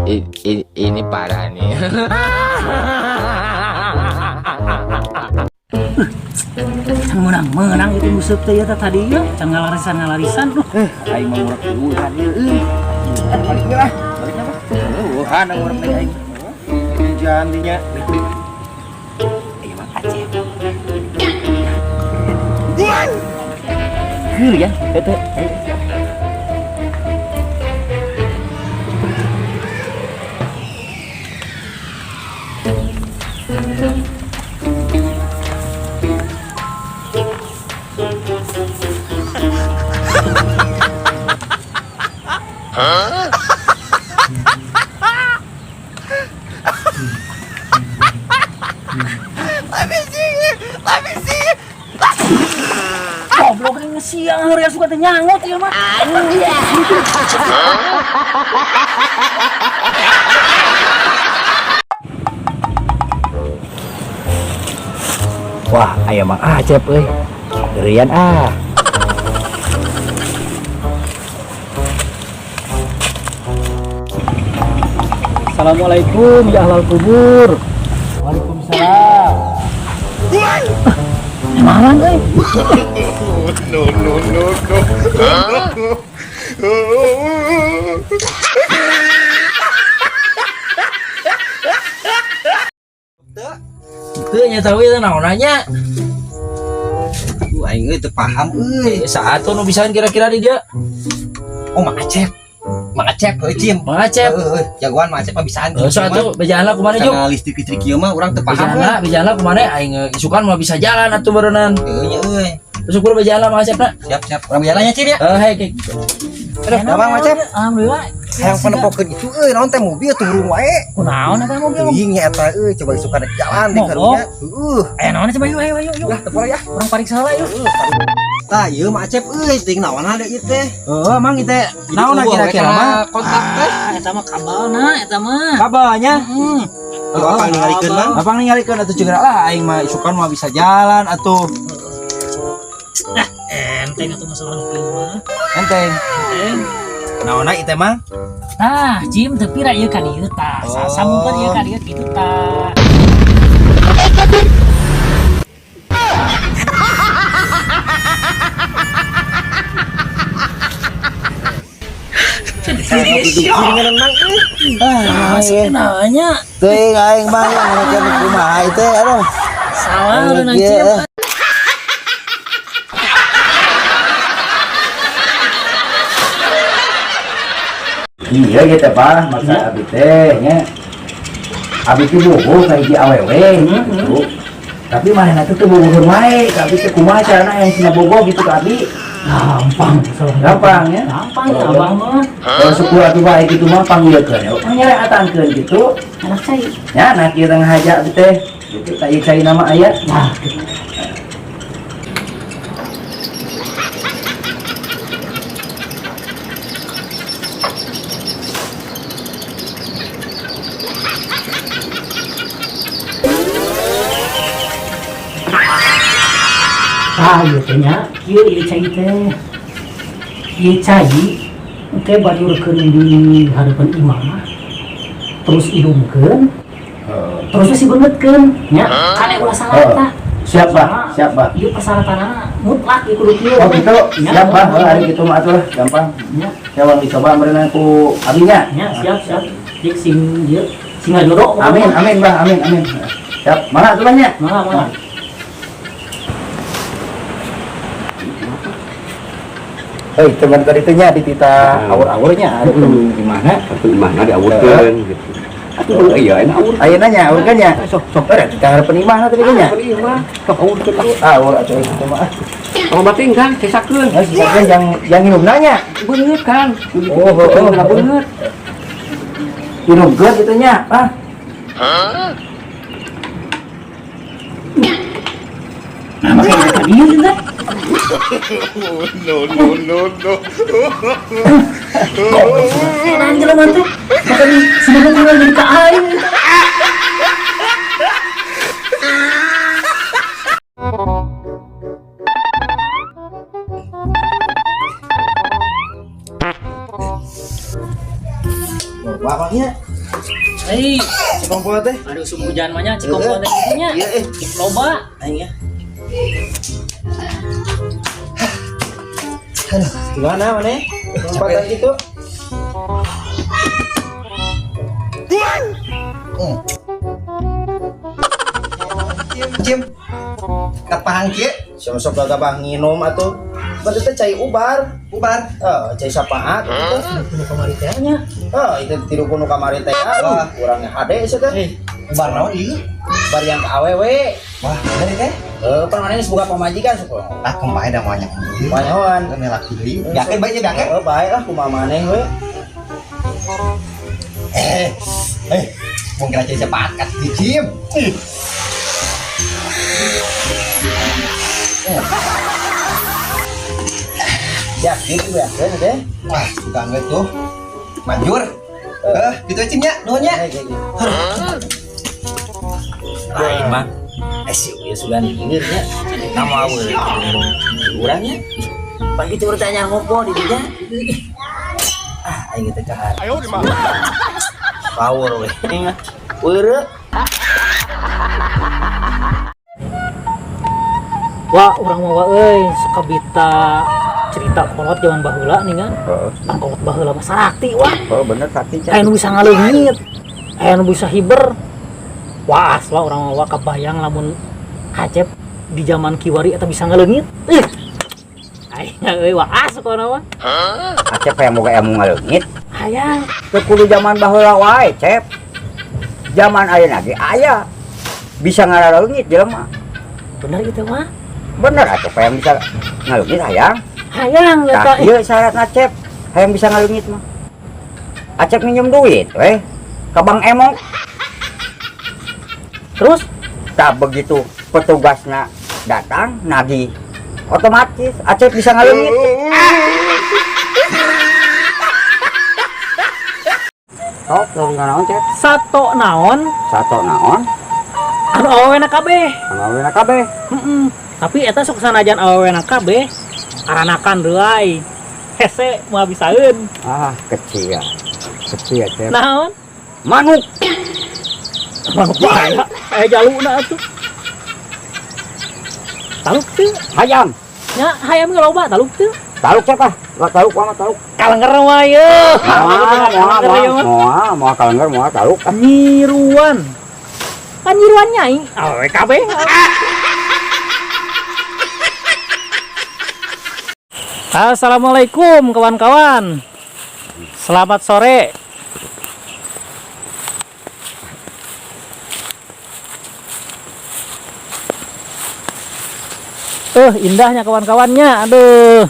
Ini parah nih. Can menang-menang itu musuh teh ya tadi ya. Can ngalarisan-ngalarisan tuh. Aing mah ngurek eueuhan ieu euy. Balik lah. Balik apa? Eueuhan ngurek teh aing. Hujan dinya. Ayo Mang Acep. Heuh ya, eta. Goblok yang siang hari suka teh nyangot ya mah. Wah, aya Mang Acep euy. Gerian ah. Assalamualaikum ya ahlal kubur. Waalaikumsalam. Marah euy. No, no, no, no. Teu nya tahu itu naon nanya. Aduh, aing euy teu paham euy. Saat nu bisaan kira-kira di dia. Oh, Mang Acep. Mang Acep heuh Cim. Mang Acep. Heuh, jagoan Mang Acep mah bisaan. Heeh, sok atuh bejaan lah kumaha juk. Karena listrik-listrik ieu mah urang teu paham. Bejaan lah kumaha aing isukan mah bisa jalan atuh berenang. Heuh nya euy. Syukur bejaan lah Mang Acep na. Siap, siap. Urang jalannya Cim ya. Eh, hei, hei. Aduh, Mang Acep. Alhamdulillah. Hayang panempokeun itu euy, naon teh mobil turun wae. Kunaon eta mobil? Teuing nya eta euy, coba isukan rek jalan di Mogok. karunya. Heuh. Aya naon coba yuk ayo ayo yuk. Lah teu ya. Urang pariksa heula yuk. Tah, ieu Mang Acep euy, teuing naon ada ieu teh. Heeh, Mang ieu teh naon kira-kira Mang? Kontak teh. Ah, eta mah kabelna eta mah. Kabelnya? Heeh. Lu apa ningalikeun Mang? Abang ningalikeun atuh ceuk lah aing mah isukan mah bisa jalan atuh. Enteng atuh masalah nu kieu mah. Enteng. Enteng. Naonna ieu teh Mang? Tah, Jim teu pira ieu ka dieu tah. Sambungkeun ieu ka dieu kitu tah. Ah, Nanya teuing aing mah ngeukeun kumaha ieu teh aduh. salah udah Iya. Cim. Iya gitu Pak, masa abi teh nya. Abi teh bogoh ka hiji awewe gitu. Tapi manehna teh teu bogoheun wae, ka abi teh kumaha carana yang cenah bogoh gitu ka abi. Gampang masalah. Gampang ya. Gampang ya abah mah. Kalau syukur atuh bae gitu mah panggilkeun ya. Pangyaleatankeun gitu. Anak cai. Ya, nah kieu teh ngahaja abi teh. Gitu tah ieu cai nama aya. Nah, gitu. Ah, ieu teh nya, kieu ieu cai teh. Ieu cai teh badiurkeun di hareupeun imah. Terus irungkeun, terus si beungeutkeun nya, kade ulah salah eta. Siap, Pak. Siap, Pak. Ieu persyaratanana mutlak ieu kudu kieu. Oh gitu. Nya, Siap, Pak. Heuh, hari gitu mah atuh lah, gampang. Nya, Siap dicoba meureun ku abinya. nya siap siap. Dik sing ieu sing ngajodoh. Amin, amin, Bah. Amin, amin. Siap. Mana atuh Bah nya? Mangga, mangga. Hei, teman tadi teh nya di tita awur-awurnya ada tuh gimana? Satu imahna diawurkeun gitu. Atuh iya enak awur. Ayeuna nya awurkeun nya. Sok sok Eh, kita hareupeun imahna tadi nya. Hareupeun imah, sok awurkeun lah. Ah, awur atuh itu mah. Kalau bating kan sisakeun. Nah, sisakeun yang minumna nya. Beungeut kan. Oh, oh, oh. Beungeut. Minumkeun kitu nya, ah. Nah, makanya ka dieu teh. No, no, no, no. Orang jelema teh. Makanya sebenarnya tinggal jadi ka aing. Wah, nya. Hei, Cikompol teh. aduh sungguh hujan mah nya Cikompol teh kitu nya. Iya eh. Loba. Aing ya. Aduh, gimana mana? Lompatan gitu? Cim, cim. Kapahang kieu? Siapa sok gagabah nginum atuh. Berarti teh cai ubar. Ubar. Eh, cai sapaat gitu. Nu kamari teh nya. Oh, itu tiru kuno kamari teh. Wah, kurangnya hade sih teh. Ubar naon ieu? Bar yang ke awewe. Wah, bener teh. Eh, pan mana geus boga pamajikan sok. Ah, kumaha da moal nya. Banyawan. Kan laki deui. Yakin bae nya yakin. Eh, bae lah kumaha maneh we. Eh, eh, mungkin aja sapaat ka si Cim. Ih. Yakin yakin teh. Wah, suka we tuh. Manjur. Eh, gitu Cim nya, nuhun nya. Eh, gitu. Lain mah. Eh, si Uya sudah lieur nya. Nama awewe urang nya. Pan kitu urang tanya ngopo di dinya. Ah, aing teh kahar. Power we. Weureu. Wah, urang mah euy suka bita cerita kolot zaman baheula nih kan. Heeh. Tang kolot baheula mah sarakti wah. Oh bener sakti Aya nu bisa ngaleungit. Aya nu bisa hiber. Wah, asla urang mah wah kabayang lamun Acep di zaman kiwari eta bisa ngaleungit. Ih. Aing euy wah as pokona mah. Acep hayang boga ilmu ngaleungit. Hayang. Teu kudu zaman baheula wae, Cep. Zaman ayeuna ge aya. Bisa ngaraleungit jelema. Bener gitu mah. Bener Acep hayang bisa ngaleungit hayang. Hayang Tah eta. ieu syaratna Cep. Hayang bisa ngaleungit mah. Acep minjem duit weh ka Bang Emok. Terus Tah begitu petugasna datang nagih otomatis Acep bisa ngaleungit. Sok tong naon Cep? Sato naon Sato naon? anu awewena kabeh. Anu awewena kabeh. Heeh. Tapi eta sok sanajan awewena kabeh aranakan reuay. Hese moal bisaeun. Ah, kecil. Kecil Cep. Naon? Manuk. Manuk bae. Aya jaluna atuh. Taluk teu. Hayam. Nya hayam ge loba taluk teu. Taluk Cep ah. Lah taluk mah taluk. Kalenger wae yeuh. Moal moal Kalenger ieu mah. moal moal kalenger moal taluk. Nyiruan. Kan nyiruan nyai. Awewe kabeh. Assalamualaikum kawan-kawan. Selamat sore. Indahnya kawan-kawannya. Aduh.